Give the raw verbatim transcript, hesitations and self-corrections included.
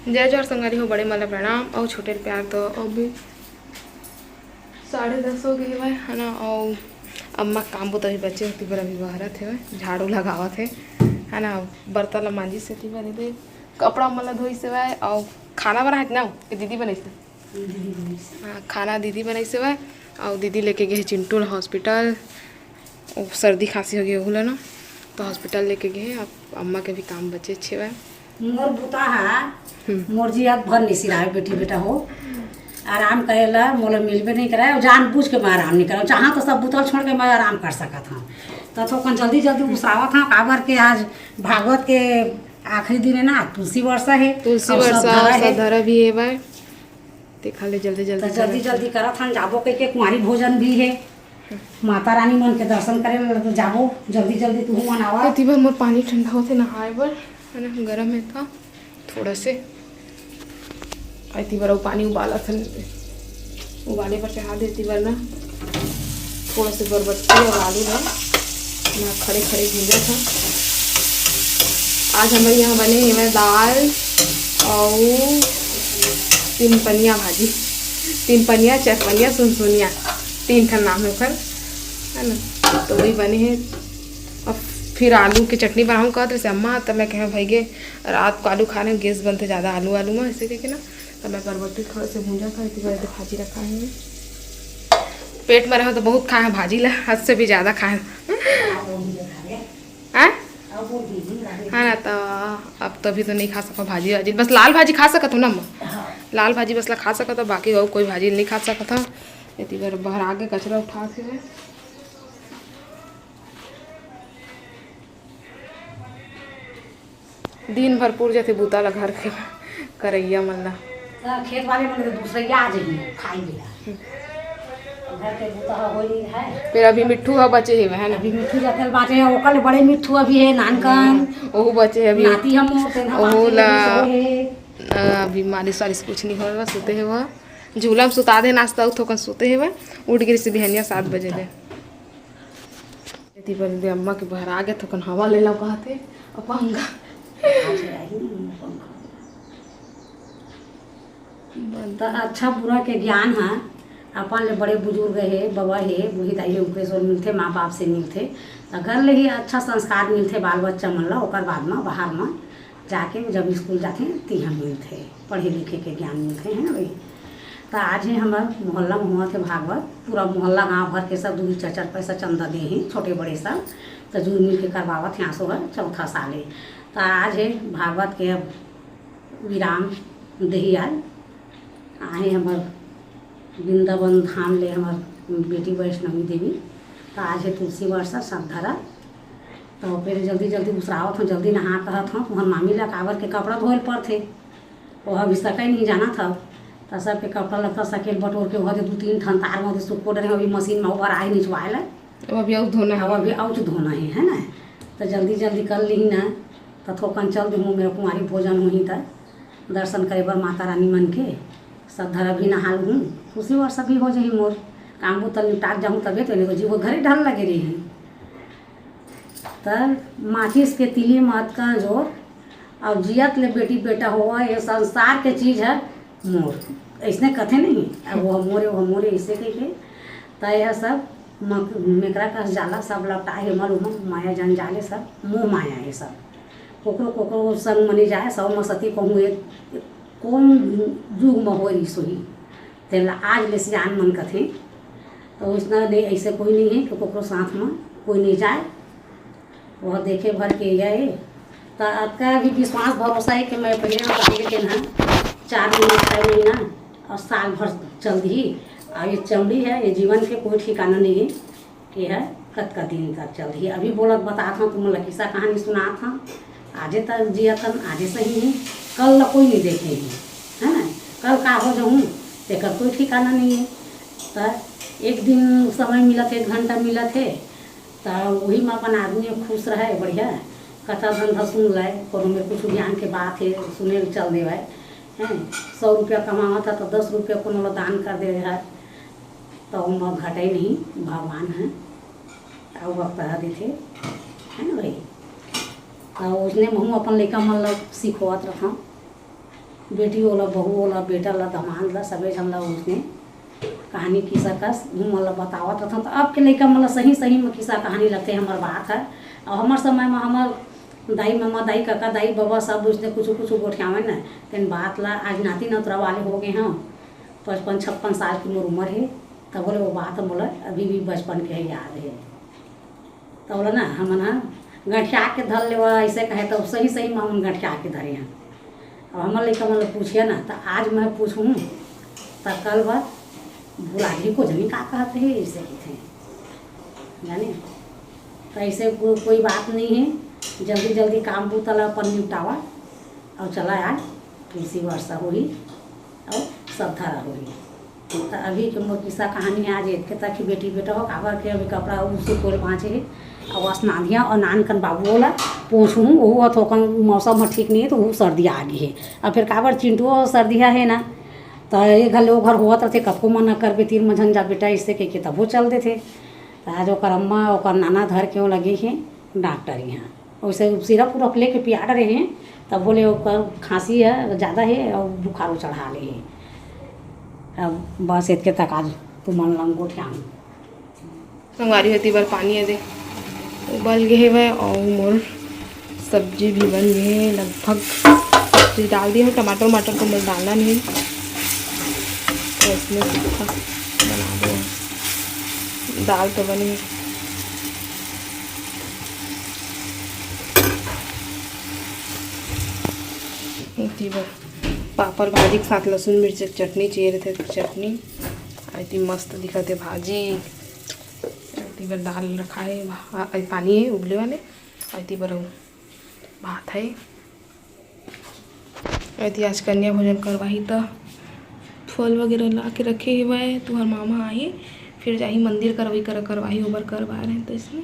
जय जोहार संगवारी हो, बड़े मन ला प्रणाम अउ छोटे ल प्यार। तो अभी साढ़े दस हो गए हवय, है ना। अउ अम्मा काम बुता भी बचे होती बर अभी बहरत हवय, झाड़ू लगावत हे, है ना। बर्तन ला मांजिस हे, ती बर दे कपड़ा मन ला धोइस हवय अउ खाना बनाए ना कि दीदी बनाइस? हाँ, खाना दीदी बनाइस हवय। अउ दीदी लेके गए हे चिंटू ला हॉस्पिटल। ओ, सर्दी खांसी हो गई ओहू ला ना, तो हॉस्पिटल लेके गए हे। अब अम्मा के भी काम बचे छे हवय। मोर बुता हा, हम्म। मोर जी अब भर नहीं सिरावे बेटी बेटा हो। आराम करे ला मोला मिलबे नहीं कराए, अउ जानबूझ के मैं आराम नहीं कराऊँ। चाहा तो सब बुता छोड़ के मैं आराम कर सकत हूँ। तो थोकन जल्दी जल्दी उसरावत हूँ, काबर के आज भागवत के आखिरी दिन है ना, तुलसी वर्षा है। तुलसी अउ सब वर्षा, धरा है। सब धरा भी है भाई। तेखा ले जल्दी जल्दी तो जल्दी करत जल्दी करत हन, जाबो कहिके कुंवारी भोजन भी हे, माता रानी मन के दर्शन करे ला तो जाबो जल्दी जल्दी, तुहू मन आवा। एती बर मोर पानी ठंडा होथे नहाए बर, है ना, गरम है था थोड़ा से। एती बर अउ पानी उबालत हन, उबाले बर चढ़ा देती बर ना। थोड़ा से बरबट्टी अउ आलू ला मैं खड़े खड़े भूंजत हन। आज हमर यहाँ बने हवय दाल अउ तीन पनिया भाजी, तीन पनिया, चार पनिया, सुनसुनिया, तीन ठन नाम है ओकर, है ना। तो वही बने हे। अब फिर आलू के चटनी बनाऊँ कहत रहिस अम्मा, त मैं कहे भाई गे रात को आलू खाने में गैस बनथे ज़्यादा आलू आलू में, ऐसे कहिके ना। तो मैं बरबट्टी थोड़ा से भूंजा खाए, इतनी बड़ी भाजी रखा है। पेट में रहो तो बहुत खाए भाजी ला, हद से भी ज़्यादा खाए। हैं? हाँ ना, तो अब तो अभी तो नहीं खा सको भाजी वाजी, बस लाल भाजी खा सकत हो ना अम्मा? हाँ। लाल भाजी बस ला खा सकत हो, बाकी और कोई भाजी नहीं खा सकत हो। इतनी बार बाहर आके कचरा उठा के दिन भर पुर जाथे बूता ला घर के करइया मन ला। त खेत वाले मन के दूसरइया आ जाही खाई ला। घर के बूता ह होई नहीं है। फिर अभी मिट्ठू ह बचे हे, है ना? अभी मिट्ठू जतल बाटे, ओकर ले बड़े मिट्ठू अभी है, नानकन। ओहू बचे हे अभी। नाती हम तेन ह ओहू बाटे, ला, अभी सोए हे। अ, अभी मालिश वालिश कुछ नहीं होए, बस सुते हे वो। झूला में सुता दे, नाश्ता उठो कन सुते हे वो। उठ गिर से बिहनिया सात बजे ले। एती बर दे अम्मा के बहर आ गे, थोकन हवा ले लो कहत हे, अउ पंखा। त अच्छा बुरा के ज्ञान ह अपन ले बड़े बुजुर्ग हे, बबा हे, बूढ़ी दाई हे, उनके से मिलथे, माँ बाप से मिलथे। त घर ले ही अच्छा संस्कार मिलथे बाल बच्चा मन ला, ओकर बाद म बाहर म जाके जब स्कूल जाथे, तिहा मिलथे, पढ़े लिखे के ज्ञान मिलथे, है ना भाई? त आज ही हमर मोहल्ला में हुआ थे भागवत, पूरा मोहल्ला गांव भर के सब दू चार चार पैसा चंदा दे ही, छोटे बड़े सब, त जुल मिल के करवावत हे आंसू हर चौथा साल हे। त आज हे भागवत के अब विराम देही आज। आहे हमर वृंदावन धाम ले हमर बेटी वैष्णवी देवी। त आज हे तुलसी वर्षा सब धरा। त फिर जल्दी जल्दी उसरावत हूँ, जल्दी नहा कहत हूँ, तुहर मामी ला काबर के कपड़ा धोए ल पड़थे। ओह अभी सके नहीं जानत हव, त सबके कपड़ा लत्ता सकेल बटोर के ओह दे दू तीन ठन तार म दे सुक्को डरे, अभी मशीन म ओहर आए निचवाए ला। अब अभी अउच धोना अब है। अभी अउच धोना है, है ना? त जल्दी जल्दी कर लीही ना, त थोकन चल देहूँ, मेरा कुंवारी भोजन होही त दर्शन करे बर माता रानी मन के। सब धरा भी नहा लूँ, खुशी वर्षा भी हो जाही मोर, काम बुता निपटात जाहूँ तबे तो, नहीं तो जीव घरे ढल लगे रही। त माचिस के तिली म अतका जोर, अउ जियत ले बेटी बेटा होवय, ये संसार के चीज है मोर, अइसने कथे नहीं, अब वो मोरे, वो मोरे, अइसे कहिके। त यह सब मक-, मेकरा कस जाला, सब लपटाए हे मल उमल, माया जान जाले सब, मोह माया हे सब। कोकरो कोकरो संग मनी जाए, सौ म सती कहूँ एक, कौन जुग म होय रिहिस होही, तेला आज ले सियान मन कथे। तो उसना नहीं, ऐसे कोई नहीं है कि कोकरो साथ में कोई नहीं जाए। वह देखे भर के ये, त अतका भी विश्वास भरोसा है कि मैं पहले ना पहले के ना चार महीना, छः महीना और साल भर चल दी। और ये चमड़ी है, ये जीवन के कोई ठिकाना नहीं है कि है कतका दिन तक चल दी। अभी बोलत बतात हूँ, तुम ला किस्सा कहानी सुनात हूँ। आजे तक जियत हन, आजे सही है, कल ला कोई नहीं देखे है, है ना? कल का हो जाऊँ, तेकर कोई ठिकाना नहीं है। त एक दिन समय मिलत है, एक घंटा मिलत है, त वही में अपन आदमी खुश रहे, बढ़िया कथा धंधा सुन ले, कोनो में कुछ ज्ञान के बात है, सुने ल चल देवे, हैं? सौ रुपया कमावत है, तो दस रुपया कोनो ला दान कर देवे है, तो ओमा घटे नहीं, भगवान है, अउ वक्त ह देथे, है ना भाई? तो उसने महू अपन लइका मन ला सिखोवत रखा। बेटी ओला, बहू ओला, बेटा ला, दमांद ला, सबे झन ला उसने कहानी किस्सा कस उहू मन ला बतावत रथन। त अब के लइका मन ला सही सही म किस्सा कहानी लगथे हमर बात ह। अउ हमर समय म हमर दाई ममा, दाई कका, दाई बबा सब उसने कुछु कुछु गोठियावन न, तेन बात ला आज नाती नतरा वाले हो गे हंव। पचपन छप्पन साल की मोर उमर हे, तभो ले वो बात मोला अभी भी बचपन के याद हे। त ओला ना हमन ह गठिया के धर लेवा, अइसे कहे त सही सही म हमन गठिया के धरे हन। अब हमर लइका मन ल पूछिया ना, त आज मैं पूछहूँ, त कल बर भुला जही, को जनी का कहत हे, अइसे कहिथे, जाने। त अइसे को-, कोई बात नहीं हे, जल्दी जल्दी काम बूता ल अपन निपटावा। अउ चला यार, तुलसी वर्षा होही अउ सब धरा होही। त अभी के मोर किस्सा कहानी आज एतके तक ही। बेटी बेटा हो, काबर के अभी कपड़ा उसो कोल बांचे हे, अउ अस नांधिया अउ नान कन बाबू ओला पोंछहूँ, ओहू ह थोकन मौसम ह ठीक नइ हे, त ओहू सर्दी आ गे हे। अउ फेर काबर चिंटू सर्दी ह हे ना, त ए घर ले ओ घर होवत रथे, कतको मना करबे, तीर म झन जा बेटा, अइसे कहिके तभो चल देथे। त आज ओकर अम्मा, ओकर नाना धर के ओ लगे हे डॉक्टर इहाँ। वइसे सिरप उरप लेके पिया डरे हे, तभो ले ओकर खांसी ह जादा हे अउ बुखारो चढ़ा ले हे। अब बस एतके तक आज तुमन ल गोठियान। संगवारी हो, एती बर पानी एदे उबल गे हेवय अउ मोर सब्जी भी बन गे हे लगभग। सब्जी डाल दिए हंव, टमाटर वमाटर तो मोर डालना नहीं, तो इसमें सूखा बना दो। दाल तो बने हे। एती बर पापड़ भाजी के साथ लहसुन मिर्च के चटनी चाहिए रहिथे, चटनी। आ एती मस्त दिखत हे भाजी। एती बर दाल रखा हे, भा-, आ, पानी हे उबले वाले। आ एती बर अउ भात हे। एती आज कन्या भोजन करवाही, त फल वगैरह ला के रखे हेवय। तुहर मामा आही, फिर जाही मंदिर करवाही, कर-, करवाही, ओबर करवाए रहे, त इसमें